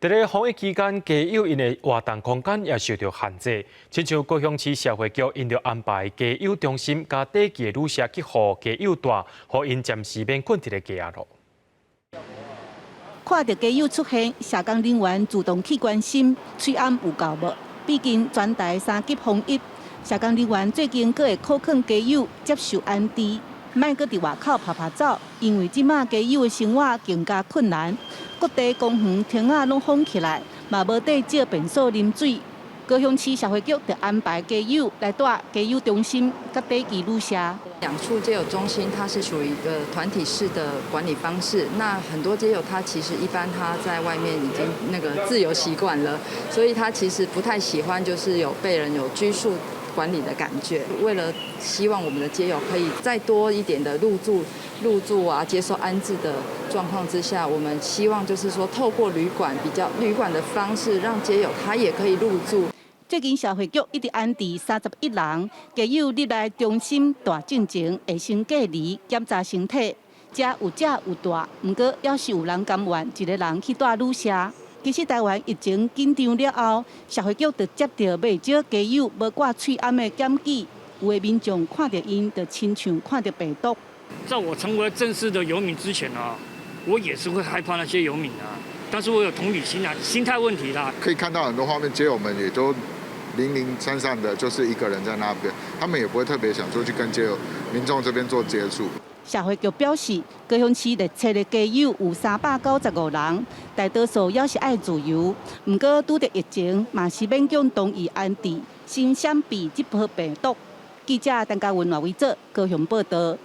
佇咧防疫期間，街友𪜶的活動空間也受著限制。親像高雄市社會局，𪜶就安排街友中心佮短期的旅社去予街友蹛，予𪜶暫時免睏佇咧街仔路。看著街友出現，社工人員主動去關心，喙罨有夠無？畢竟全台三級防疫，社工人員最近閣會苦勸街友接受安置，莫閣佇外口趴趴走，因為這馬街友的生活更加困難。各地公園亭仔攏封起來，嘛無地借便所啉水。高雄市社會局就安排街友來蹛街友中心佮短期旅社。兩處街友中心，它是屬於一個團體式的管理方式。那很多街友他其實一般他在外面已經那個自由習慣了，所以他其實不太喜歡就是有被人有拘束管理的感覺。為了希望我們的街友可以再多一點的入住啊，接受安置的狀況之下，我們希望就是說透過旅館比較旅館的方式，讓街友他也可以入住。最近社會局一直安置31人，街友入來中心蹛進前會先隔離檢查身體，遮有食有蹛，毋過猶是有人甘願一个人去蹛旅社。其實台灣疫情緊張了後，社會局就接著袂少街友無掛喙罨的檢舉，有的民眾看著𪜶就親像看著病毒。在我成為正式的遊民之前啊，我也是會害怕那些遊民啊，但是我有同理心啊，心態問題啦。可以看到很多畫面，街友們也都零零散散的，就是一個人在那邊，他們也不會特別想說去跟街友民眾這邊做接觸。社會局表示，高雄市列冊的街友有395人，大多數猶是愛自由。毋過拄著疫情，嘛是勉強同意安置，先閃避這波病毒。記者陳嘉文、賴偉哲高雄報道。